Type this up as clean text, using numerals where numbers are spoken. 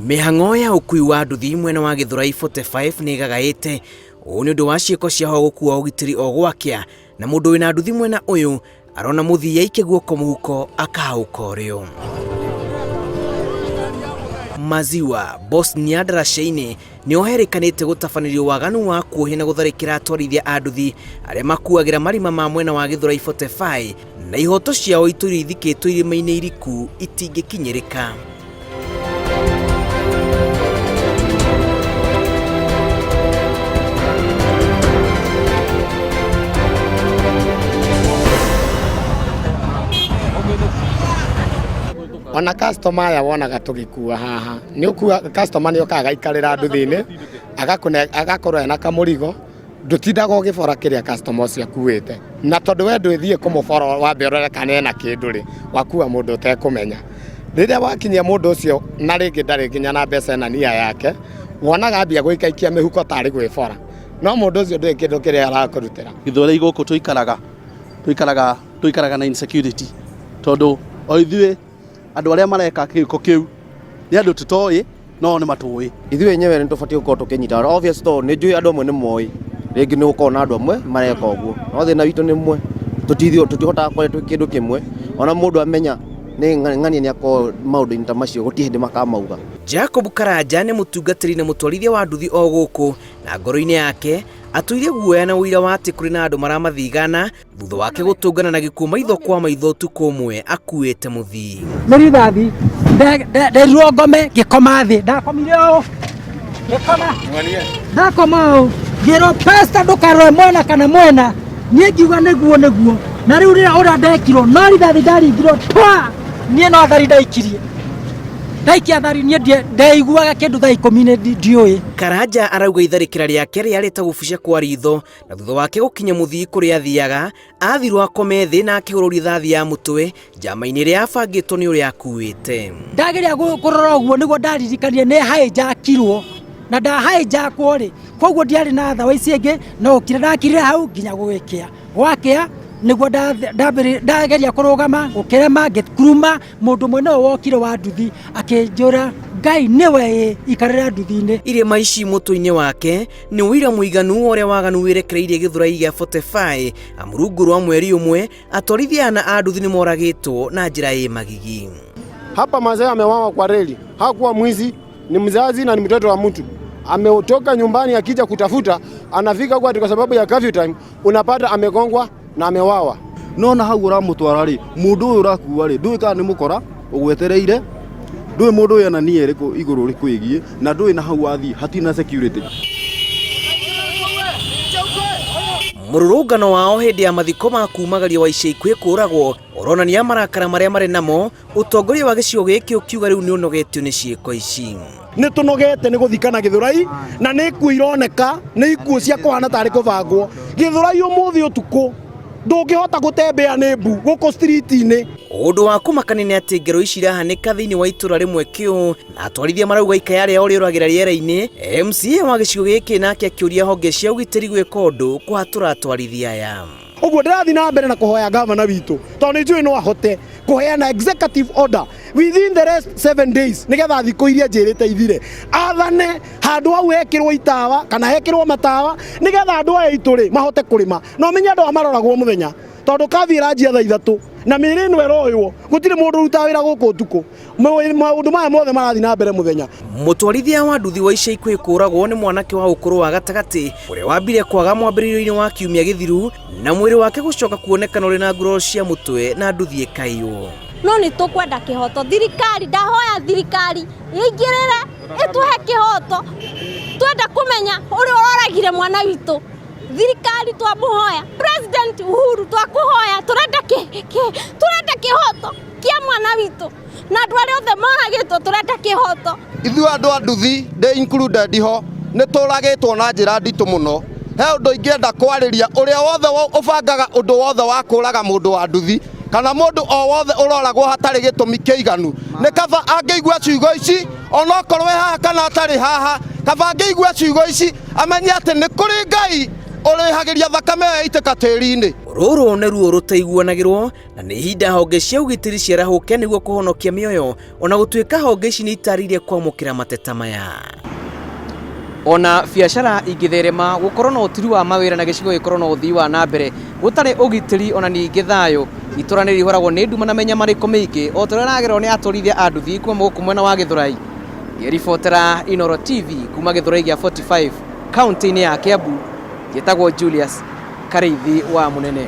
Mĩhang'o ya ũkui wa nduthi mwena wa Gĩthũrai 45 nĩ ĩgagaĩte. Ũũ nĩ ũndũ wa ciĩko cia ho gũkua ũgitĩri o gwakĩa, na mũndũ wĩna nduthi mwena ũyũ arona mũthii aikie guoko mũhuko akahaũka ũrĩo. Maziwa Bosnia Ndarasha-inĩ nĩho herĩkanĩte gũtabanĩrio waganu wa kuohia na gũtharĩkĩra atwarithia a nduthi arĩa makuagĩra marima ma mwena wa Gĩthũrai 45 na ihoto ciao itũire ithikĩtwo irĩma-inĩ iriku itingĩkinyĩrĩka. Ona customer aya wonaga tũgĩkua haha nĩ ũkua customer nĩ okaga agaikarĩra nduthi-inĩ agakũne agakorwo ena kamũrigo ndũtindaga ũgĩbora kĩrĩa customer ũcio akuĩte na tondũ we ndwĩthiĩ kũmũbora wambe ũrore kana ena kĩndũ rĩ wakua mũndũ ũtekũmenya rĩrĩa wakinyia mũndũ ũcio na rĩngĩ ndarĩ nginya na mbeca ena nia yake wonaga ambia gũikaikia mĩhuko tarĩ gwĩbora no mũndũ ũcio ndũĩ kĩndũ kĩrĩa arakũrutĩra. Gĩthweri gũkũ tũikaraga tũikaraga tũikaraga na insecurity tondũ o ithuĩ andũ arĩa mareka gĩko kĩu nĩ andũ tũtoĩ no nĩ matũĩ. Ithuĩ enyewe nĩ tũbatiĩ gũkorwo tũkĩnyitana obvious tondũ nĩ njũĩ andũ amwe nĩ moĩ rĩngĩ nĩ gũkoragwo na andũ amwe mareka ũguo no thĩna witũ nĩ ũmwe tũtihotaga kwaria twĩ kĩndũ kĩmwe ona mũndũ amenya nĩ ng'ania nĩ akoragwo maũndũ-inĩ ta macio gũtirĩ hĩndĩ makamauga. Jacob Karanja nĩ mũtungatĩri na mũtwarithia wa nduthi o gũkũ na ngoro-inĩ yake atũire guoya na ũira wa atĩ kũrĩ na andũ maramathigana thutha wake gũtũngana na gĩkuũ maitho kwa maitho ũtukũ ũmwe akuĩte mũthii. Nĩ rithathi nderirwo ngome ngĩkoma thĩ ndakomire ũũ ngĩkoma ndakoma ũũ ngĩrwo pasta ndũkarore mwena kana mwena niĩ ngiuga nĩguo nĩguo na rĩu rĩrĩa ũrĩa ndekirwo no rithathi ndaringirwo twa niĩ no thari ndaikirie ndaikia thari niĩ ndeiguaga kĩndũ thaa ikũmi nĩ ndiũĩ. Karanja arauga itharĩkĩra rĩake rĩarĩ ta gũbucia kwa ritho na thutha wake gũkinya mũthii kũrĩa athiaga athirwo akome thĩ na akĩhũrwo rithathi ya mũtwe njama-inĩ ĩrĩa yabangĩtwo nĩ ũrĩa akuĩte. Ndageria kũrora ũguo nĩguo ndaririkanire nĩ haijakirwo na ndahaijakwo rĩ koguo ndiarĩ na thawa ici ingĩ no gũkira ndakirire hau nginya gũgĩkĩa gwakĩa nĩguo ndageria kũrũgama gũkĩrema ngĩkuruma mũndũ ũmwe nĩwe wokire wa nduthi akĩnjũra Ngai nĩwe ĩ ikarĩra nduthi-inĩ. Irĩma ici mũtwe-inĩ wake nĩ ũira mũiganu wa ũrĩa waganu wĩrekereirie gĩthũrai gĩa 45 amu rungu rwa mweri ũmwe atwarithia ana a nduthi nĩ moragĩtwo na njĩra ĩ magigi. Hapa mazee amewawa kwa reli, hakuwa mwizi, ni mzazi na ni mtoto wa mtu. Ametoka nyumbani akija kutafuta, anafika kwa kwa sababu ya curfew time, unapata amegongwa na amewawa. No na hau ũramũtwara rĩ, mũndũ ũyũ ũrakua rĩ, ndũĩ kana nĩ mũkora ũgwetereire, ndũĩ mũndũ ũyũ ena nia ĩrĩkũ igũrũ rĩkwĩgiĩ, na ndũĩ na hau wathiĩ hatirĩ na security. Mũrũrũngano wao hĩndĩ ya mathiko ma kumagaria wa ica ikuhĩ kũragwo ũronania marakara marĩa marĩ namo, ũtongoria wa gĩcigo gĩkĩ ũkiuga rĩu nĩ ũnogetio nĩ ciĩko ici. Nĩ tũnogete nĩ gũthikana Gĩthũrai na nĩ ikuũ ironeka nĩ ikuũ cia kũhana tarĩ kũbangwo. Gĩthũrai ũmũthĩ ũtukũ ndũngĩhota gũtembea nĩ mbu gũkũ street-inĩ. Ũndũ wa kũmakania nĩ atĩ ngero ici irahanĩka thĩinĩ wa itũra rĩmwe kĩũ na atwarithia marauga ikaya rĩao rĩũragĩra rĩera-inĩ. MCA wa gĩcigo gĩkĩ nake akĩũria honge cia ũgitĩri gwĩka ũndũ kũhatũra atwarithia aya. Ũguo ndĩrathiĩ na mbere na kũhoya gavana witũ tondũ nĩ njũĩ no ahote kũheana executive order within the rest 7 days nĩgetha thikũ iria njĩrĩte ithire athane handũ hau hekĩrwo itawa kana hekĩrwo matawa nĩgetha andũ aya aitũ rĩ mahote kũrĩma na ũmenye andũ aya maroragwo mũthenya tondũ kabi ĩranjia thaa ithatũ na mĩĩrĩ ĩno ĩroywo gũtirĩ mũndũ ũrutaga wĩra gũkũ ũtukũ. Maũndũ maya mothe marathiĩ na mbere mũthenya. Mũtwarithia wa nduthi wa ica ikuhĩ kũragwo nĩ mwanake wa ũkũrũ wa gatagatĩ ũrĩa wambire kwaga mwambĩrĩrio-inĩ wa kiumia gĩthiru na mwĩrĩ wake gũcoka kuonekana ũrĩ na nguraro cia mũtwe na nduthi ĩkaiywo. No nĩ tũkwenda kĩhoto, thirikari, ndahoya thirikari ĩingĩrĩre ĩtũhe kĩhoto, twenda kũmenya ũrĩa ũroragire mwana witũ. Thirikari twamũhoya, President Uhuru twakũhoya, tũrenda tũrenda kĩhoto kĩa mwana witũ na andũ arĩa othe moragĩtwo, tũrenda kĩhoto. Ithuĩ andũ a nduthi ndĩ included ho nĩ tũragĩtwo na njĩra nditũ mũno. He ũndũ ingĩenda kwarĩria ũrĩa wothe ũbangaga ũndũ wothe wa kũraga mũndũ wa nduthi kana mũndũ o wothe ũroragwo hatarĩ gĩtũmi kĩiganu, nĩ kaba angĩigua ciugo ici onokorwo e haha kana atarĩ haha, kaba angĩigua ciugo ici amenye atĩ nĩ kũrĩ Ngai Ũrĩhagĩria thakame ĩyo yaitĩka tĩri-inĩ. Rũrũ nĩ ruo rũtaiguanagĩrwo na nĩ ihinda honge cia ũgitĩri ciarahũke nĩguo kũhonokia mĩoyo, ona gũtuĩka honge ici nĩ itarĩirie kwamũkĩra mateta maya. Ona biacara ingĩtherema, gũkorwo na ũturi wa mawĩra na gĩcigo gĩkorwo na ũthii wa na mbere gũtarĩ ũgitĩri ona ningĩ thayũ, itũra nĩ rĩihũragwo nĩ nduma na mĩnyamarĩko mĩingĩ o ta ũrĩa ĩragererwo nĩ atwarithia a nduthi kuma gũkũ mwena wa Gĩthũrai. Ngĩribotera Inooro TV kuma Gĩthũrai gĩa 45 kaunti-inĩ ya Kiambu, njĩtagwo Julius Karĩithi wa Mũnene.